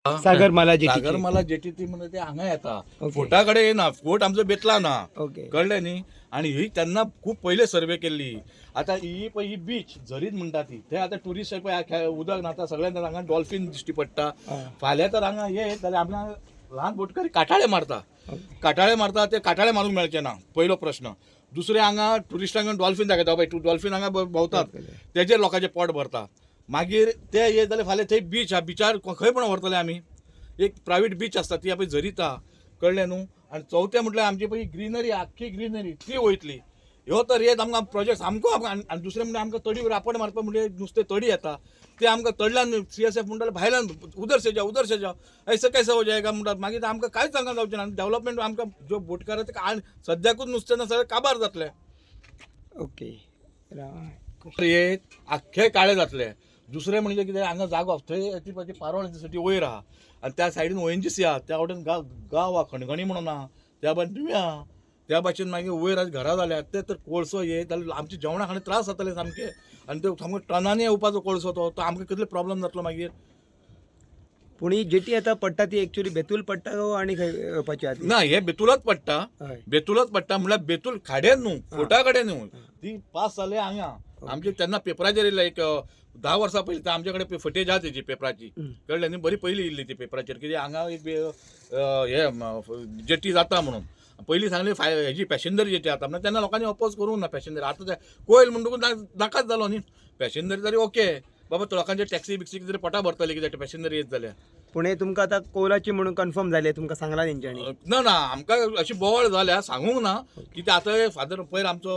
Sagarmala jetty. Sagarmala jetty ती म्हणजे ते हांगा येता, फोर्टा कडेन येना. फोर्ट आमचो बेतला ना. कळ्ळें न्ही? आनी ही तेन्ना खूब पयले सर्वे केल्ली. आतां ही पळय ही बीच झरीत म्हणटा ती, थंय आतां ट्युरिस्ट पळय उदक न्हाता सगळ्यांक, हांगा डॉल्फीन दिश्टी पडटा. फाल्यां तर हांगा येत जाल्यार आमकां ल्हान बोटकरी काटाळे मारता, काटाळे मारता, ते काटाळे मारूंक मेळचे ना, पयलो प्रश्न. दुसरें, हांगा ट्युरिस्टांक डॉल्फीन दाखयता, बाय डॉल्फीन हांगा भोंवतात, तेजेर लोकांचें पोट भरता. मागीर ते येत जाल्यार फाल्यां थंय बीच आहा, बिचार खंय पण व्हरतले आमी? एक प्रायवेट बीच आसता, ती पळय झरीत आहा, कळ्ळें न्हू? आनी चवथें म्हटल्यार आमची पळय ग्रिनरी, आख्खी ग्रिनरी ती वयतली. ह्यो तर येत आमकां प्रोजेक्ट सामको आमकां. आनी दुसरें म्हणल्यार आमकां तडी रापण मारपा म्हणजे नुस्तें तडी येता, ते आमकां तडल्यान सीएसएफ म्हणटाले भायल्यान उधर से जाओ, उधर से जाओ, ऐसे कैसे हो जाएगा म्हणटात. मागीर आमकां कांयच हांगा जावचें ना. आनी डेवलपमेंट आमकां ज्यो बोटकार ते सद्याकूच नुस्तें ना, सगळें काबार जातलें. येत आख्खे काळे जातले. दुसरें म्हणजे कितें, हांगा जागो थंय ती पळय पारोळ साठी वयर आहा आनी त्या सायडीन ओएनजीसी आहा, त्या वटेन गांव गांव आहा, खणखणी म्हणून आहा, त्या भाशेन तुमी आहा, त्या भाशेन मागीर वयर आज घरां जाल्यात. ते तर कोळसो येत जाल्यार आमचे जेवणा खाणा त्रास जातले सामके. आनी ते सामको टनांनी येवपाचो कोळसो, तो तो आमकां कितले प्रॉब्लम जातलो मागीर. पूण ही जेटी आतां पडटा ती एक्चुअली बेतूल पडटा काय आनी खंय येवपाची आहा ती? ना, हे बेतुलाच पडटा. बेतुलाच पडटा म्हणल्यार बेतूल खाड्यान न्हू, फोर्टा कडेन न्हू. ती पास जाले हांगा आमचे तेन्ना पेपराचेर येयल्ले एक 10 वर्सां पयलीं. आमचे कडेन फुटेज आहा तेजी पेपराची, कळ्ळें न्ही? बरी पयली येयल्ली ती पेपराचेर, कित्याक हांगा एक हे जेटी जाता म्हणून. पयलीं सांगली फाय हेजी पॅसेंजर जेटी जाता म्हणून, तेन्ना लोकांनी अपोज करूंक ना पॅसेंजर. आतां ते कोयल म्हणटकूच नाकाच जालो न्ही. पॅसेंजर तरी ओके बाबा, लोकांचे टॅक्सी बिक्सी कितें तरी पोटा भरतले कित्याक पॅसेंजर येत जाल्यार. पूण हे तुमकां आतां कोलाची म्हणून कन्फर्म जालें, तुमकां सांगलां तेंच्यांनी? ना ना, आमकां अशी बोवाळ जाल्या, सांगूंक ना की ते आतां फादर पयर आमचो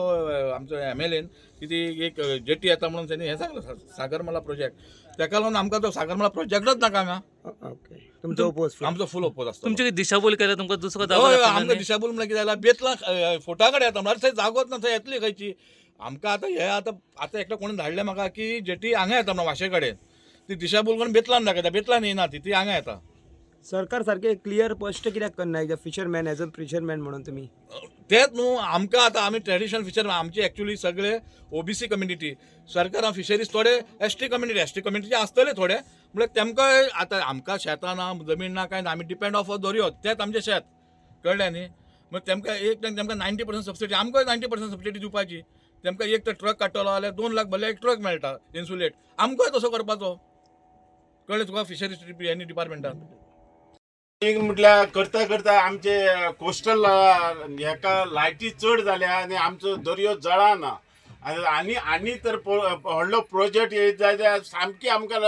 आमचो एमएलएन की ती एक जेटी येता म्हणून तेणी हें सांगलां, सागरमाला प्रोजेक्ट. तेका लागून आमकां तो सागरमाला प्रोजेक्टच नाका हांगा. ओके, तुमचो ओपोज. आमचो फूल ओपोज आसता. तुमची दिशाभूल केल्या तुमकां, दुसरो जागो हय, दाखयला आमकां न्ही? दिशाभूल म्हणल्यार कितें जाल्यार बेतला फोर्टा कडेन येता म्हणल्यार थंय जागोच ना, थंय येतली खंयची आमकां? आतां हे आतां आतां एकटो कोणी धाडलें म्हाका की जेटी हांगा येता म्हणून वाशे कडेन. ती दिशाभूल करून बेतलान दाखयता, बेतलान येना ती, ती हांगा येता. सरकार सारकें क्लियर स्पश्ट कित्याक करना fisherman, as a fisherman म्हणून तुमी? तेच न्हू आमकां. आतां आमी ट्रेडिशनल फिशर, आमचे एक्चुली सगळे ओबीसी कम्युनिटी. सरकारान फिशरीज थोडे एसटी कम्युनिटी, एसटी कम्युनिटी आसतले थोडे, म्हणल्यार तेमकां आतां आमकां शेतां ना, जमीन ना, कांय ना. आमी डिपेंड ऑफ दर्यो, तेंच आमचें शेत, कळ्ळें न्ही? मागीर तेमकां एक तेमकां 90% सबसिडी, आमकां 90% सबसिडी दिवपाची. तेमकां एक तर ट्रक काडटलो जाल्यार 2 लाख भरल्यार एक ट्रक मेळटा इन्सुलेट. आमकांय तसो करपाचो, कळ्ळें तुका? फिशरीज एनी डिपार्टमेंटान. एक म्हटल्यार करता करता आमचे कोस्टल हेका लायटी चड जाल्या आनी आमचो दर्यो जळना. आनी आनी आनी तर व्हडलो प्रोजेक्ट येत जाल्यार सामकी आमकां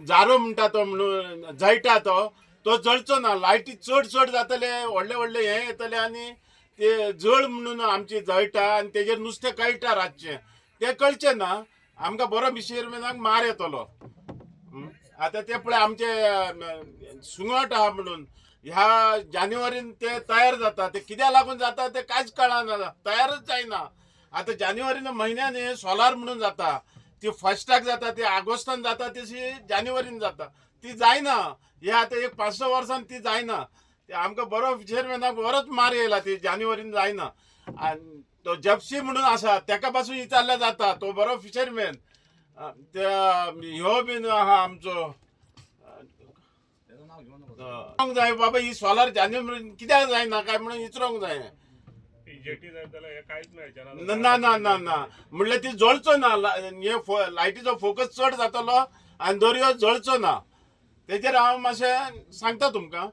जारो म्हणटा तो म्हणून जळटा तो, तो जळचो ना. लायटी चड चड जातले, व्हडले व्हडले हे येतले आनी ते जळ म्हणून आमची जळटा आनी तेजेर नुस्तें कळटा रातचें, तें कळचें ना. आमकां बरो फिशरमॅनाक मार येतलो. आतां ते पळय आमचे सुंगट आहा म्हणून ह्या जानेवारीन ते तयार जाता, ते कित्याक लागून जाता ते कांयच कळना, तयारच जायना. आतां जानेवारीन म्हयन्यान हे सोलार म्हणून जाता, ती फस्टाक जाता, ती ऑगस्टान जाता, तशी जानेवारीन जाता, ती जायना. हे आतां एक 5-6 वर्सान ती जायना. ते आमकां बरो फिशरमॅनाक बरोच मार येयला, ती जानेवारीन जायना. आनी तो जपशी म्हणून आसा, तेका पासून विचारल्यार जाता, तो बरो फिशरमॅन. ते ह्यो बीन आहा आमचो विचारूंक जाय बाबा, ही सोलार जानेवारी कित्याक जायना काय म्हणून विचारूंक जाय. ना ना ना ना ना, म्हणल्यार ती जळचो ना. हे लायटीचो फोकस चड जातलो आनी दर्यो जळचो ना. तेजेर हांव मातशें सांगता तुमकां.